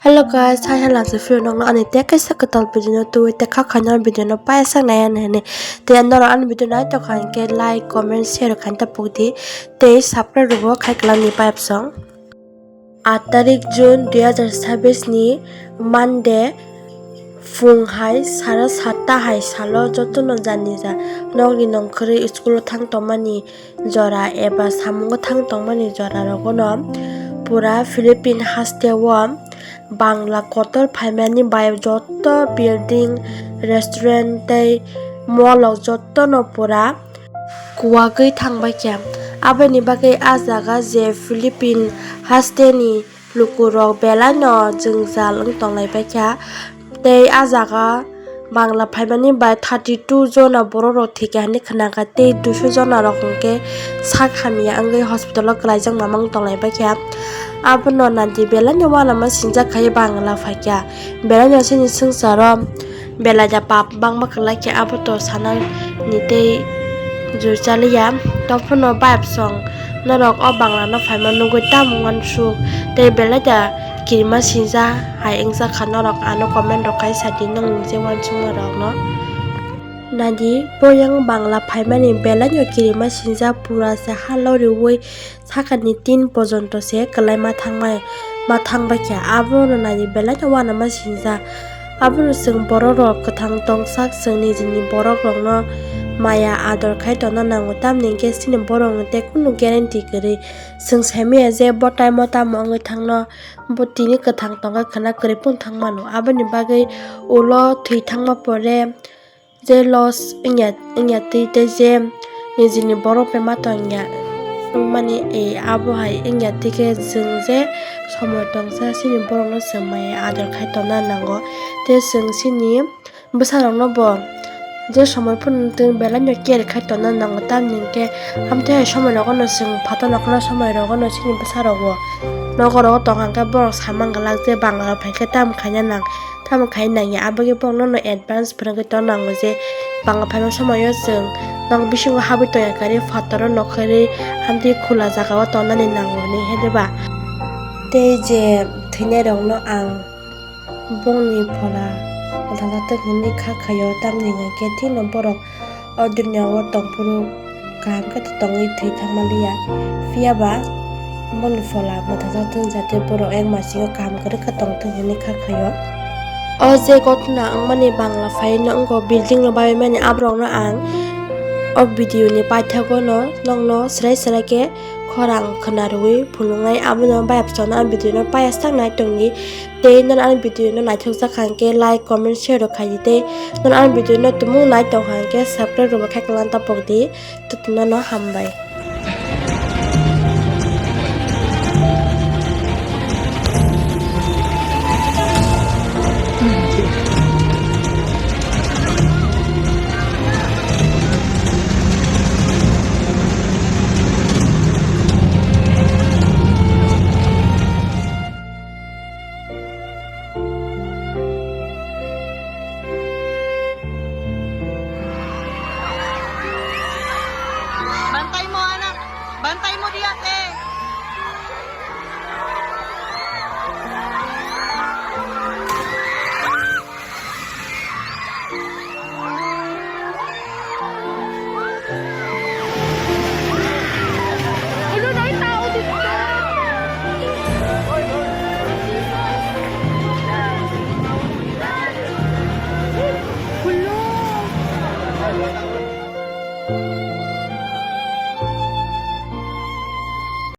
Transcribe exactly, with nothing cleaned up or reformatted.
Hello guys, hai hai lang se phiro nokno ani tei kaisa kwtal video no twi tei kha khaina video no paisa nai ani hwnwi. Tei norok ani video nai tokha hinkhe like, comment, share khaina ta pokdi tei subscribe rwbo khai kwlangni payap song. Aat tarik June dui hazar sabis ni Monday phung hai sara satta hai salo jotono janija nokni nongkhorwi school o thang tongmani jora eba samungo thang tongmani jora rogono pura Philippine haste o Bangla kotor phaimani bai joto building, restaurant tei mall rok jotono pura kuwagwi thangbaikha. Aboni bagwi ah jaga je Philippine hasteni lukurok belaino jwngjal wng tonglaibaikha. Tei ah jaga Bangla phaimani bai thirty two jona borok rok thwikha hinwi khwnakha tei duiso jona rok hinkhe sak hamya wngwi hospital o kwlaijak mamang tonglaibaikha. Abono naidi belaino uanama sinjak khai Bangla phaikha. Belaino chini swngcharo belai da pap bangma kwlaikha, abo to sanani tei jur chaliya. Tophuno bayap song norok o Bangla no phaima nugwi tamo uansuk tei belai da kirima sinja hai wngjakha norok, ano comment rok kai sadi nwng je uansukma rokno. Naidi, boyang Bangla phaimani belaino kirima sinja pura se ha loriwi sakani tin pojonto se kwlai ma thangbai, ma thangbaikha. Abono naidi belaino uanama sinja. Abono chwng borok rok kwthang tongsak chwng nijini borok rokno maya ador khai tongna nango, tamni hinkhe chini borok ni tei kunu guarantee kwrwi. Chwng saimaya je bo time o tamo wngwi thangno, bo tini kwthang tongkha khwna kwrwi phano thang mano. Aboni bagwi ulo thwi thangma pore je loss wngya, wngya twi tei je nijini borok bai ma tongya wngmani, e, abo hai wngya twi khe chwng je somoi tongsa chini borokno chwng maya ador khai tongna nango tei chwng chini bwsarokno bo je somoi phano twi belaino care khai tongna nango, tamni hinkhe amtwi hai somoi rogono chwng phatano khwna somoi rogono chini bwsarok bo nogo rogo tongkha hinkhe borok samang glak je Bangla rok phaikhe tamo khaina nang, tamo khai nangya, aboni borokno no advance phwrwngwi tong nango je Bangla phaima somoio chwng nok bisingo habwi tongya kari phataro nokharwi amtwi khula jagao tongnani nango hinwi, hede ba? Tei je thwinairokno ang bongni phola mwthangjaktwk hinwi kha khaio, tamni hwnkhe thwino borok o duniyao tongphuru kaham khe tongwi thwi thangma liya. Phiya ba bongni phola mwthangjaktwk, jate borok yak masingo kaham kwrwk khe tongthwng hinwi kha khaio. O je gotna wngmani Bangla phaino wngkha building rok baimani, aborokno ang o video ni paithago no nokno swrai swrai khe khorang khwna rwui phunuknai, abono bayapsano ang video no payas tak nai tongdi. Tei nono ani video no naithok jak kha hinkhe like, comment, share rok khaidi tei nono ani video no tumung nai tong kha hinkhe subscribe rok bo khai kwlanta pokdi. Totino no hambai.